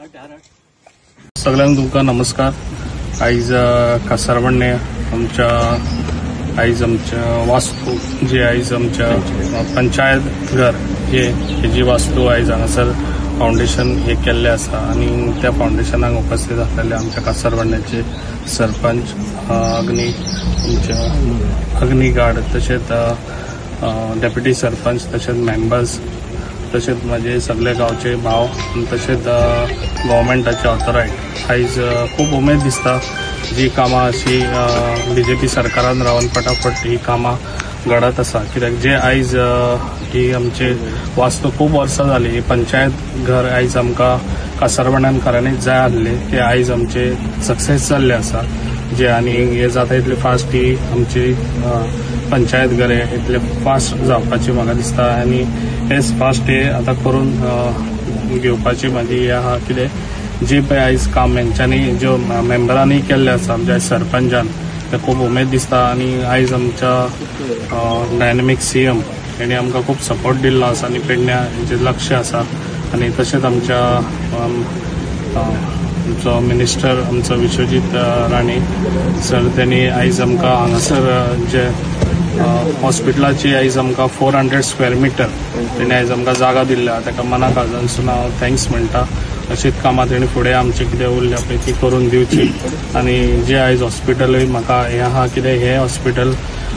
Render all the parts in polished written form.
सगळ्यांक तुमकां नमस्कार. आयज कासारवर्णे आमच्या आयज आमच्या वास्तू जे आयज आमच्या पंचायत घर जे हेजी वास्तू आयज हांगासर फावंडेशन हे केल्लें आसा आनी त्या फावंडेशनाक उपस्थित आसलेले आमच्या कासारवर्ण्याचे सरपंच अग्नी आमच्या अग्निगार्ड तशेंच डेप्युटी सरपंच तशेंच मेंबर्स तशेंच म्हजे सगळे गांवचे भाव तशेंच गव्हर्मेंटाचे ऑथोरायट. आयज खूब उमेद दिसता जी कामां अशी बीजेपी सरकारान रावन फटाफट ही कामां घडत आसा. कित्याक जे आयज ही आमचे वास्तू खूब वर्सां जाली ही पंचायत घर आयज आमकां कासारवर्ण्यान खऱ्यांनीच जाय आसले ते आयज आमचे सक्सेस जाल्ले आसा. जे आनी हे जाता इतले फास्ट ही आमची पंचायत घर हे इतले फास्ट जावपाची म्हाका दिसता आनी हेच फास्ट हे आतां करून घेवपाची म्हाजी हे आहा. कितें जे पळय आयज काम हेंच्यांनी ज्यो मेंबरांनी केल्लें आसा आमच्या सरपंचान ते खूब उमेद दिसता. आनी आयज आमच्या डायनॅमीक सीएम हेणी आमकां खूब सपोर्ट दिल्लो आसा आनी पेडण्या हेंचें लक्ष आसा. आनी तशेंच आमच्या आमचो मिनिस्टर आमचो विश्वजीत राणे सर तेणी आयज आमकां हांगासर जे हॉस्पिटलाची आयज आमकां 400 स्क्वेअर मिटर तेणी आयज आमकां जागा दिल्ल्या ताका मना काळजानसून हांव thanks म्हणटा. अशीच कामां तेणी फुडें आमचें कितें उरल्या पळय ती करून दिवची. आनी जे आयज हॉस्पिटलूय म्हाका हें आहा कितें हें हॉस्पिटल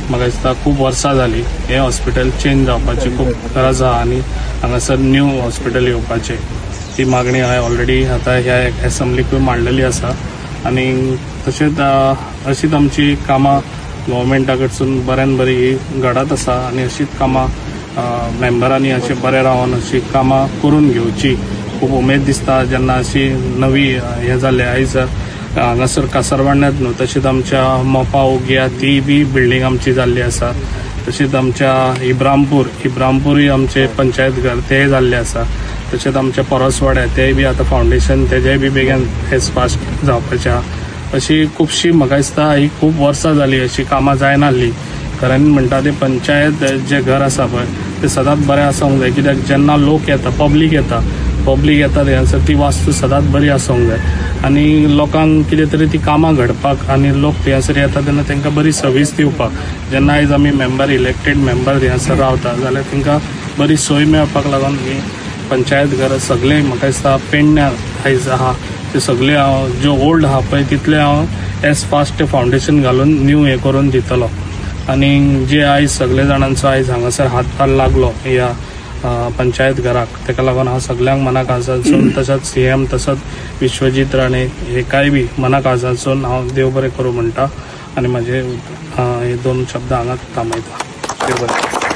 म्हाका दिसता खूब वर्सां जालीं हें हॉस्पिटल चेंज जावपाची खूब गरज आहा आनी हांगासर न्यू हॉस्पिटल येवपाचें ती मागणी हांवें ऑलरेडी आतां ह्या एसेंब्लीकूय मांडलेली आसा. आनी तशेंच अशीच आमची कामां गव्हर्मेंटा कडसून बऱ्यान बरी ही घडत आसा आनी अशीच कामां मेंबरांनी अशें बरें रावन अशी कामां करून घेवची. खूब उमेद दिसता जेन्ना अशी नवी हें जालें आयज हांगासर कासारवर्ण्यांत न्हू तशेंच आमच्या मोपा उग्या ती बी बिल्डींग आमची जाल्ली आसा. तशेंच आमच्या इब्रामपूरूय आमचे पंचायत घर तेय जाल्ले आसा. तशेंच आमच्या परसवाड्या तेय बी आतां फावंडेशन तेजेय बी बेगीन एज फास्ट जावपाचें आहा. अशी खुबशी म्हाका दिसता ही खूब वर्सां जाली अशी कामां जायनासली. खऱ्यांनी म्हणटा ते पंचायत जे घर आसा पळय ते सदांच बरें आसूंक जाय. कित्याक जेन्ना लोक येता पब्लीक येता थंयसर ती वास्तू सदांच बरी आसूंक जाय आनी लोकांक कितें तरी ती कामां घडपाक आनी लोक थंयसर येता तेन्ना तांकां बरी सर्वीस दिवपाक जेन्ना आयज आमी मेंबर इलेक्टेड मेंबर थंयसर रावता जाल्यार तांकां बरी सोय मेळपाक लागून ही पंचायत घर सगळे म्हाका दिसता पेडण्या आयज आहा ते सगळे हांव ज्यो ओल्ड आहा पळय तितले हांव एज फास्ट फावंडेशन घालून न्यू हें करून दितलो. आनी जे आयज सगळे जाणांचो आयज हांगासर हातभार लागलो ह्या पंचायत घराक ताका लागून हांव सगळ्यांक मना काळजांतसून तशेंच सीएम तसोच विश्वजीत राणे हेकाय बी मना काळजांतसून हांव देव बरें करूं म्हणटा आनी म्हाजे हे दोन शब्द हांगा थांबयता. देव बरें.